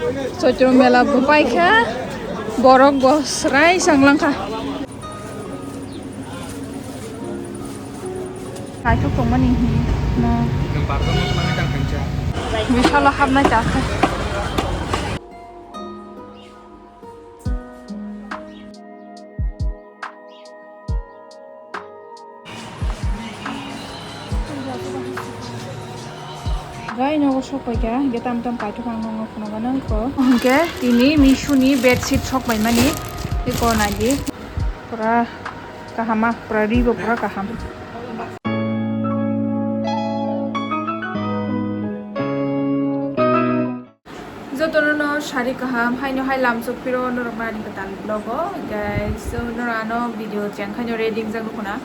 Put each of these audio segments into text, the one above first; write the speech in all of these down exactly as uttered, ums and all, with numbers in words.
Choitro mela bo paikha, borok bo srai changlang kha. Naithok tongmani hwnwi no. Bisalo hapnai ta khe. Gai nogo sok paikha, hingke tam tam paithok ang nogo phunukgo nang kho. Hingke tini Meesho ni bedsheet sok paimani, eko naidi. Pura kaham ah, pura ri bo pura kaham. Jotono no sari kaham, haino hai lamsok phiro norok nani kwtal vlog o, guys. So norok ano video chengkhaino ready wngjak nukhuna.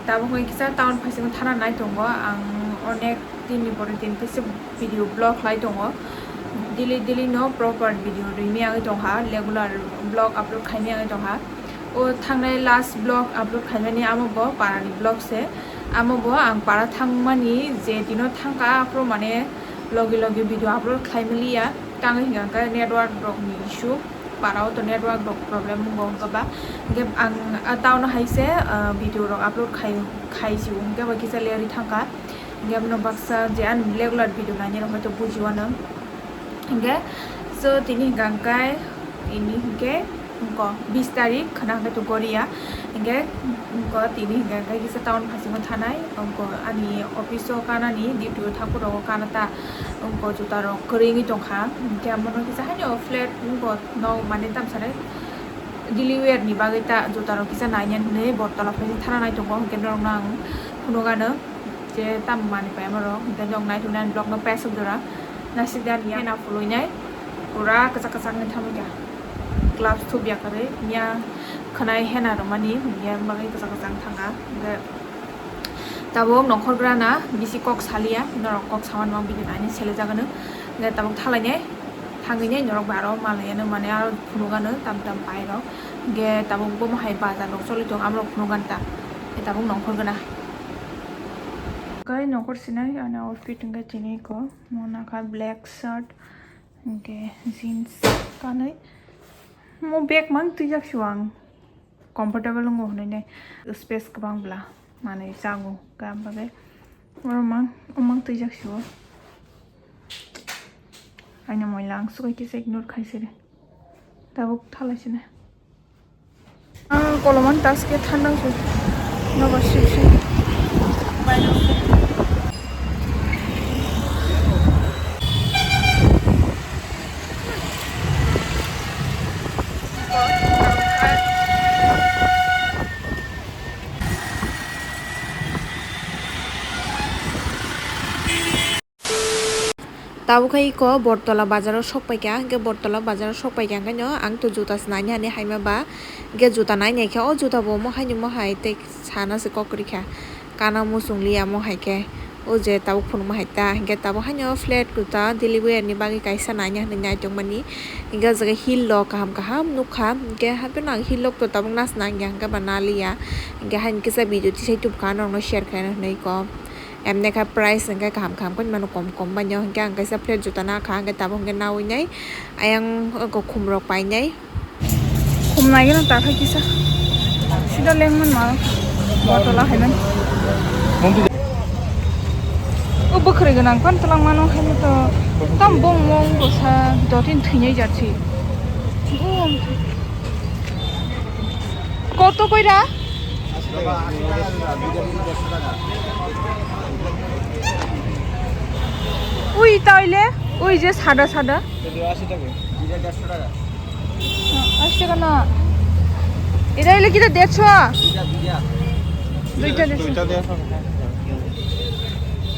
Tabuk hwnwi kisa town phaisingo thana nai tongo ang, onek din ni pore din kisa video vlog khlai tongo. Daily daily no proper video rwimi agwi tongkha, regular vlog upload khaimi agwi tongkha. O thangnai last vlog upload khaimani amo bo parani vlog se. Amo bo ang para thangmani je dino thangkha aphuru mane logi logi video upload khlaimaliya. Tangwi hwnka khe network rokni issue, para o to network rok problem wngo hwnka ba. Hwnkhe ang a town hai se, ah, video rok upload khai, khai si hwnkhe ba kisa leri thangkha. Hwnkhe bono baksa je ani regular video nainai rok hoito bujiwano. Hingke, so tini hingka hingke, ini hingke, hingko bis tarik, khwna hingke to Goria. Hingke, hingko tini hingka hingke kisa town phasingo thanai, hingko ani office o kanani, duty o thangphuru o kana ta, hingko juta rok kwrwi wngwi tongkha. Hingke amono kisa haino flat, hingko nok mane tamsare daily wear ni bagwi ta juta rok kisa nainani hinwi Bortola phaising thana nai tongo, hingke norokno ang phunukgano. Je tamo manwi pai amo rok, hwnkhe nok nai thungni ani vlog no paisok jora nasik de ani hena phulwi nai, pura kwchak kwchak wngwi thangwi kha, gloves thup ya kwrwi miya khwnai hena rwmani, hwnkhe bagwi kwchak kwchak wng thangkha. Hwnkhe tabuk nongkhor gra na bisi kok saliya, norok kok saman mang bini nani sele jagano, hwnkhe tabuk thalai nai thangwi nai norok bai aro malai ano mane aro phunukgano tam tam pai rok, hwnkhe tabuk bomo hai bazar rok choli tongo amo rok phunukgani ta, hwnkhe tabuk nongkhor gana. Kai nokor sinai ani outfit hwnkhe chini ko mona kha black shirt hwnkhe jeans kanwi mo bag mang twijak sio ang comfortable wngo hwnwi nai space kwbang bla manwi chago ka bagwi oro mang o mang twijak sio aini moila ang sukai kisa ignore khai siri tabuk thalai sini. Ah, koloman taske thandang se. Nogo sip sip. Tabuk khe iko Bortola bazaro sok paikha, hwnkhe Bortola bazaro sok paikha, hwnkhe no ang to juta se naina hinwi haima ba, hwnkhe juta nainai khe o juta bo omo haino omo hai tei sana se kok kwrwi kha, kana muchung liya omo hai khe, o je tabuk phunukma hai ta, hwnkhe tabuk haino flat juta daily wear ni bagwi kaisa naina hinwi naitokmani, hwnkhe o jaga heel rok kaham kaham nukha, hwnkhe hapheno ang heel rok to tabuk nas nangya, hwnkhe ba naliya, hwnkhe haino kisa video tisai tubukha norokno share khlaina hinwi ko. Emne kha price hwnkhe kaham kaham khe mano kom kom bai no hwnkhe ang kaisa flat juta nakha hwnkhe tabuk hwnkhe nawi nai ayang oko khum rok painai. Khum nai gana takha kisa sida lengman ma Bortola haiman. O bwkhwrwi gwnang phano twlang mano haino to tam bong mong bwsa dotin thwinai jat si. Koto koira? Ui taile, ui je sada sada. Ashi taka na. Ira ile kita decho. Duita decho.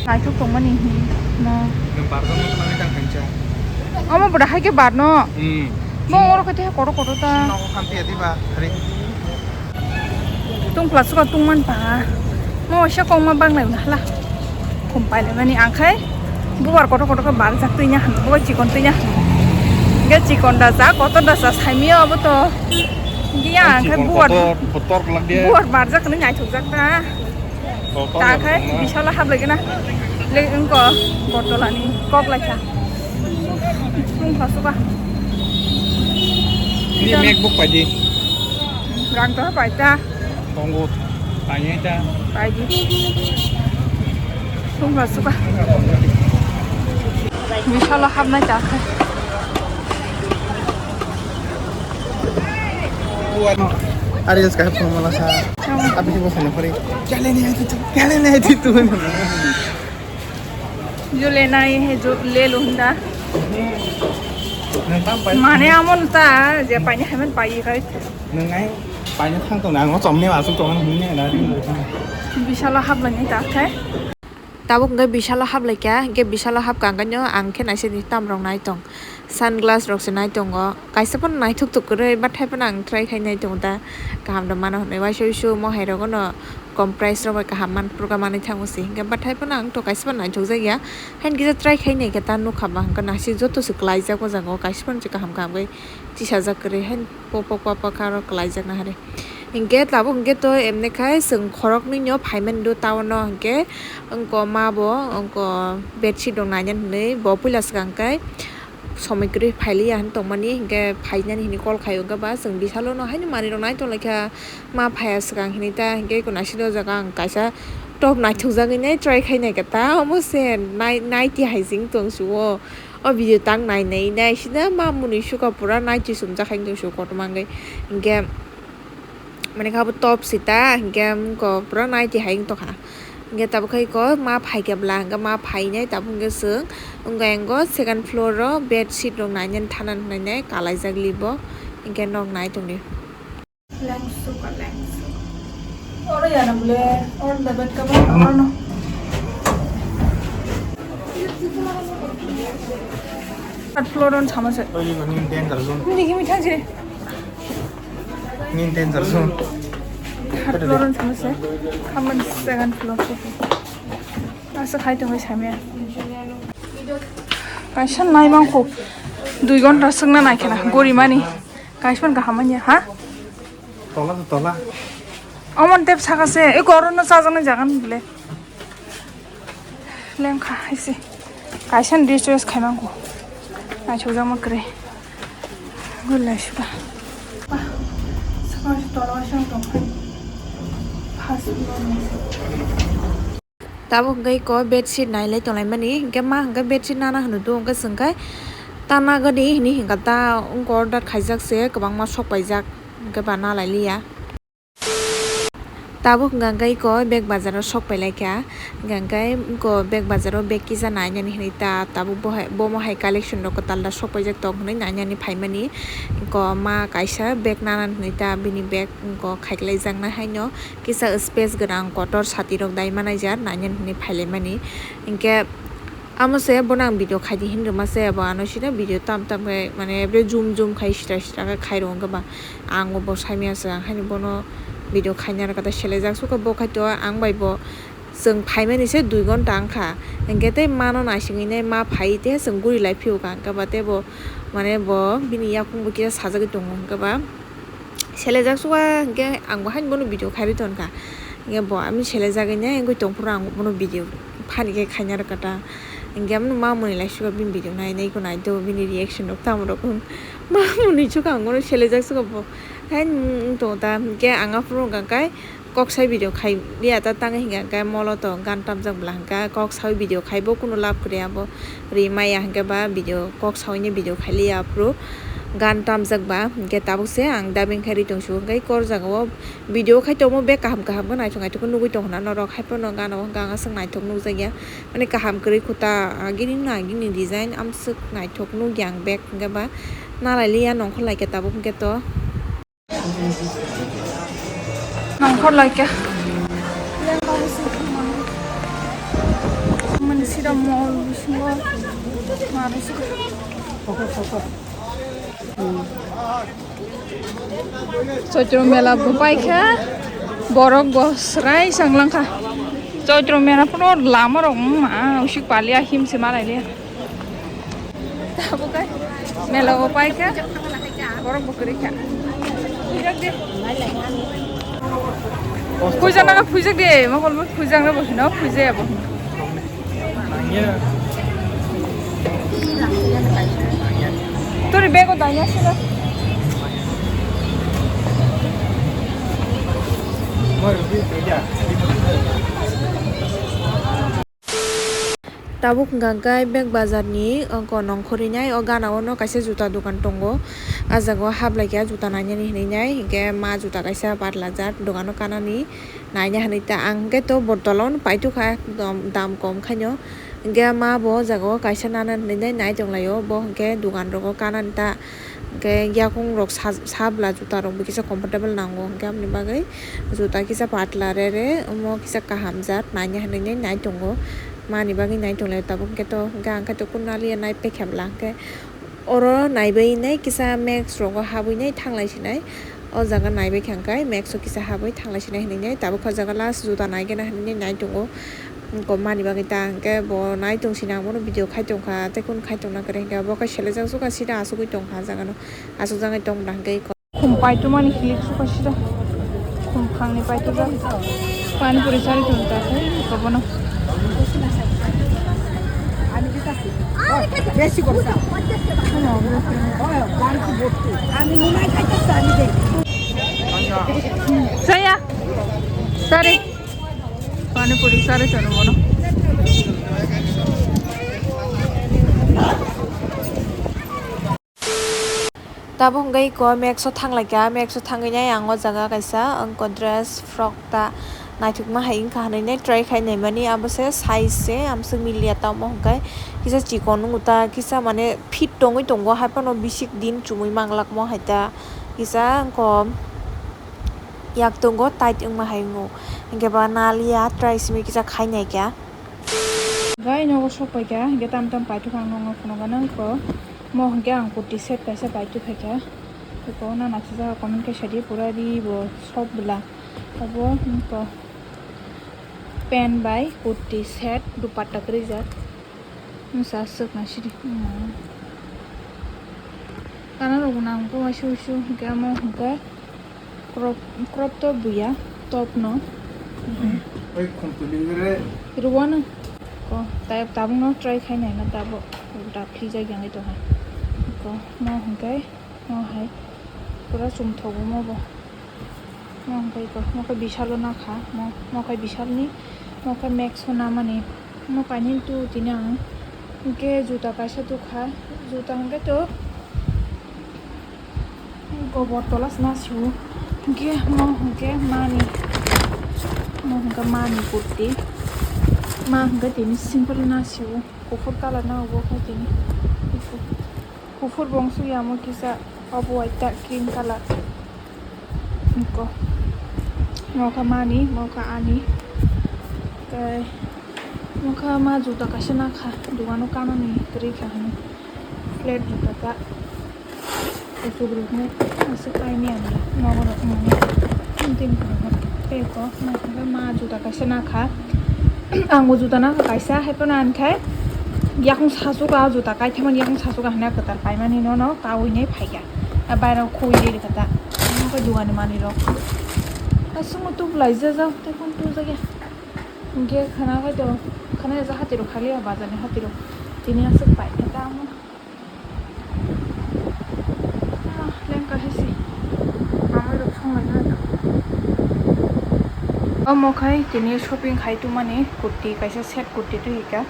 Naithok tongmani hi no. Nang barno mo tongmani tang kancha. Omo bwrwi hai khe barno. Hmm. Mo oro khe kotor kotor ta. Nogo khamti adi ba, hari. Tungpla suka tungman pa. Mo waisa kongma banglai hala. Khum paile mani ang khai bubar kotor kotor khe barjak twi nya hwn, bubar chikon twi nya hwn. Ge chikon da sa, kotor da sa, saimio abo to. Giya ang khai bubar, kotor, kotor lak dia. Bubar barjak hwnwi naithokjak ta. Ta khai bisala hablai gana. Le wngko Bortolani kok lai kha. Sung pha suka. Ini MacBook paidi. Rang to paita. Tongo. Paini ta. Paidi. Sung pha suka. Bisalo hapnai ta khe. Ari jas kahap phone mala sa. Abi bo sana pari. Kya lene hai tu? Kya lene hai tu? Yo lena hai hai jo le lo hunda. Mane amon ta je paini haiman pai kai. Nang nai paini thang tong nang chom ne asuk tong nang ne na. Bisalo hap lani ta khai. Tabuk hwnkhe bisalo hap laikha, hwnkhe bisalo hap kangkhaino ang khe naisani tam rok nai tong, sunglass rok se nai tongo, kaisa phano naithok tok kwrwi, bathai phano ang try khai nai tongo ta, kaham da mano hwnwi, waisa waisa mohai rogo no kom price rok bai kaham man phuru manwi thango se, hwnkhe bathai phano ang to kaisa phano naithok jak ya, haini kisa try khai nai khe ta nukha ba hwnkhe naisik joto se kwlaijak o jaga o, kaisa phano se kaham kaham khe tisajak kwrwi haino. Popo papa karo kwlaijakna hari. Hinkhe tabuk hinkhe to emne khai chwng khoroknwi no phaimani do town o hinkhe wngko ma bo wngko bedsheet rok nainani hinwi bo puila swkang khe somoi kwrwi phailiya hinwi tongmani hinkhe phainani hinwi call khai wngkha ba chwng bisalo no haino manwi rok nai tonglaikha ma phaiya swkang hinwi ta hinkhe eko naisik o jaga ang kaisa top naithokjagwi nai try khai naikha ta omo se nai naiti hai se wng tong suo. O video tang nai nai nai sida ma muni suka pura naiti sumjak hai wngtong su kotorma wngwi. Hinkhe mane kha bo top sita hinkhe wngkha pura naiti hai wngtong kha. Hinkhe tabuk khai ko ma phai khe bwla hinkhe ma phai nai tabuk hinkhe chwng wngkha yango second floor o bedsheet rok nainani thana hinwi nai kalaijak libo hinkhe nok nai tongdi. Lengsu ka lengsu. Oro yana bole, oro da bed cover, oro no. Third floor on sama se. Oi, ni danger zone. Ni kimi thang jire. Ni danger zone. Third floor on sama se. Kaman second floor se. Asa khai tongwi samya. Kaisa naimang kho. Dui ghonta swngna naikhena gorimani. Kaisa kaham manya ha? Tola to tola. Amon tep saka se. E koro no chajaknai jagan bole. Lengkha haise. Kaisa dress choice khaimang kho. Naithokjakma kwrwi. Gulai suka. Saka tola wasang tongkha. First floor ni. Tabuk hwnkhe eko bedsheet nailai tonglaimani, hinkhe ma hwnkhe bedsheet nana hwno do, hwnkhe chwng khe ta nagani hinwi hinkha ta, wngkha order khaijak se, kwbangma sok paijak, hinkhe ba nalailiya. Tabuk hwnkha hwnkhe eko bag bazaro sok pailaikha, hwnkha hwnkhe eko bag bazaro bag kisa nainani hinwi ta, tabuk bo hai, bomo hai collection rok kwtal da sok paijak tong hinwi nainani phaimani, eko ma kaisa bag nana hinwi ta, bini bag eko khaiklaijaknai haino. Kisa space gwnang kotor sati rok dai manai jar nainani hinwi phailaimani. Hinkhe amo se bono ang video khaidi hinwi rwma se, abo ano sida video tam tam khe mane bre zoom zoom khai sitra sitra khe khai rw wngkha ba. Ang bo saimanya se, ang haino bono video khaina rwkha ta selejak sukha bo khai to ang bai bo chwng phaimani se dui ghonta wngkha. Hinkhe tei mano naisingwi nai ma phai tei chwng guri lai phiyokha hinkhe ba tei bo mane bo bini yakung bo kisa sajagwi tongo hinkhe ba. Selejak suka hinkhe ang bo haino bono video khairwi tonkha. Hinkhe bo ami selejagwi nai wngwi tongphuru ang bono video phani khe khaina rwkha ta. Hinkhe amno mamoni lai suka bini video nai nai khe nai do bini reaction rok tamo rok wng. Mamoni suka ang bono selejak suka bo haino wng tongo ta hinkhe ang aphuru wngkha khe kok sai video khai liya ta tang hinkha khe molo to gan tamjak bwla hinkha kok sai video khai bo kunu lab kwrwi abo. Ri maya hinkhe ba video kok sawi ni video khai liya aphuru gan tamjak ba hinkhe tabuk se ang dubbing khai ri tong su hinkhe kor jaga o video khai tongmo bek kaham kaham khe naithok naithok khe nugui tong hwnna norok hai phano gana o gana swk naithok nukjak ya mane kaham kwrwi khuta agini no agini design amswk naithok nukya ang bek hinkhe ba nalai liya nongkhor lai khe tabuk hinkhe to. Nongkhor lai khe. Mani sida mall bisingo manui sida. Choitro mela bo paikha, borok bo srai chwng langkha. Choitro mela phano lama rok, mm, ah, usik paliya him se malai liya. Tabuk kai mela o pai kha. Borok bo kwrwi kha. Phuijak de. Phuijak na phuijak de. Mokol bo phuijak na bo hino phuijaya bo hino. Tabuk hwnkha khe bag bazar ni ongko nongkhorwi nai o gana o no kaisa juta dokan tongo. Ah jaga o hablai kha juta nainani hinwi nai hinkhe ma juta kaisa barlajak dokan o kanani naina hinwi ta ang hinkhe to bo tola o no paithok kha ekdom dam kom khaino. Hinkhe ma bo o jaga o kaisa nana hinwi nai nai tonglaio bo hinkhe dokan rogo kanani ta. Hinkhe yakung rok sa, sabla juta rok bo kisa comfortable nango, hinkhe aboni bagwi juta kisa patla re re, omo kisa kaham jat naina hinwi nai tongo. Mani bagwi nai tonglai tabuk, hinkhe to, hinkhe ang khe to kunu aliya nai pekha bwla, hinkhe oro naibai nai kisa Max rogo habwi nai thanglai sinai. O jaga naibai kha hinkhe Max o kisa habwi thanglai sinai hinwi nai tabuk o jaga last juta naigena hinwi nai tongo. Ko mani bagwi ta hinkhe bo nai tong sina ang bono video khai tongkha tei kunu khai tongna kwrwi hinkhe bo khe selejak suka sida asugwi tongkha ah jaga no. Asukjagwi tong bwla hinkhe eko. Khum paitumani hilik suka sida. Khum phangni paitumjak. Pani puri chari tong ta khe eko bono. Besi gorsa. Saya. Sorry. Pani puri sare chano bono. Tabuk hwnkhe eko Max o thanglai kha, Max o thangwi nai ang o jaga kaisa wngkha dress frock ta naithokma hai wngkha hinwi nai try khai naimani abo se size se amswk miliya tamo hwnkhe kisa chikon wngo ta kisa mane fit tongwi tongo hai phano bisik din chumui manglak mo hai ta kisa wngkha. Yak tongo tight wngma hai wngo. Hinkhe ba naliya try simi kisa khai nai kha. Gai nogo sok pai kha, hinkhe tam tam paithok ang nogo phunukgana wngkha. Mo hinkhe ang kurti set kaisa paithok khai kha. Eko nana kisa comment khe sadi pura ri bo sok bwla. Abo wngkha pant bai kurti set dupatta kwrwijak. Wngsa swk nai sidi. Kana rok bo nang khe waisa wuisu hinkhe amo hinkhe crop, crop top buya top no. Oi khum tuli gre. Ruwano. Ko tai tabuk no try khai nai na tabuk. Ulta phijak yang itu ha. Ko mo hinkhe. Mo hai pura chumthogo mo bo. Mo hwnkhe eko, mo khe Vishal o nakha, mo, mo khe Vishal ni, mo khe Max o namani. Mo kainwi tu tini ang hinkhe juta kaisa tukha, juta hinkhe to gobor tola se nasiwo. Hinkhe mo hinkhe mani, mo hinkhe mani kurti, ma hinkhe tini simple nasiwo, kuphur colour nangbo khe tini. Kuphur bo wngsukya omo kisa off white ta cream colour. Nokha mani, nokha ani. Tei nokha ma juta kaisa nakha, dogano kanani kwrwi kha hwnwi. Flat juta ta. Kuchukrokno aswk kainwi ang nogo rok mani. Tini tei ko ma juta kaisa nakha. Ang bo juta nakha kaisa, hai phano ani khai yakung sachuka, juta kaithakmani yakung sachuka hwnwi kwtal paimani nono kawi nai phaikha. A bairok khui ri rwkha ta. Omo khe dogani manwi rok. Aswk tubulai jajak tei phano tubujak ya. Hinkhe khwna khe to khwna ya hati rok khali ya bazar ni hati rok. Tini aswk paikha ta omo. Ah, lengkha hai se. Amai rok songlaina ando. Omo khai tini shopping khai tongmani kurti kaisa set kurti twi hika.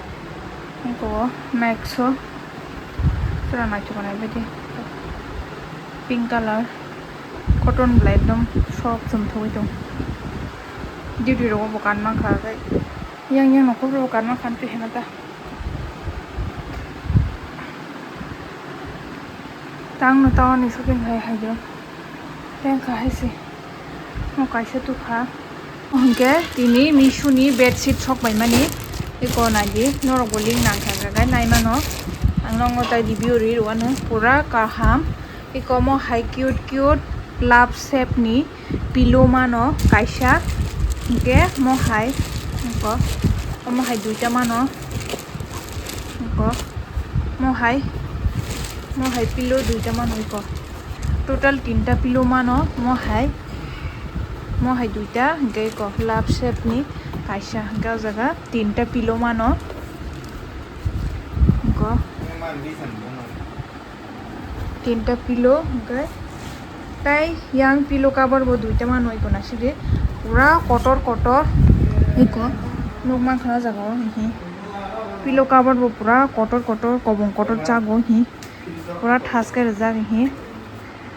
Eko Max o. Pura naithok nai baidi. Pink colour. Cotton belai ekdom soft chumthogwi tong. Duty rogo bo kan mankha tei. Yang yang nokol rok kan mankha twi hena ta. Tang no town ni shopping khai hai do. Teng kha hai se. Mo kaisa tukha. Hwnkhe tini Meesho ni bedsheet sok bai mani. Eko nai di, norok bo link nang kha kha nai mano. Ang nongo tai review ri rwano pura kaham. Eko mo hai cute cute love shape ni. Pillow mano kaisa, hwnkhe mo hai, eko, omo hai duita mano, eko, mo hai, mo hai pillow duita mano, eko, total tinta pillow mano, mo hai, mo hai duita, hwnkhe eko love shape ni kaisa, hwnkhe o jaga tinta pillow mano, eko. Tinta pillow hwnkhe tei yang pillow cover bo duita mano iko naisidi pura kotor kotor iko nukmankha o jaga o hihi pillow cover bo pura kotor kotor kobong kotor chago hi pura thaske rijak hi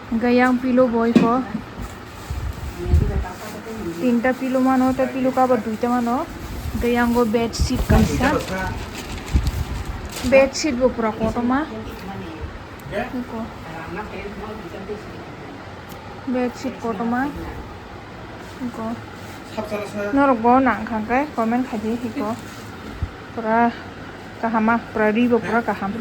hwnkhe yang pillow bo iko tinta pillow mano tei pillow cover duita mano hwnkhe yango bedsheet kaisa bedsheet bo pura kotorma. Iko. Bedsheet kotorma. Iko. Norok bo nang kha khe comment khai di iko. Pura kaham ah, pura ri bo pura kaham.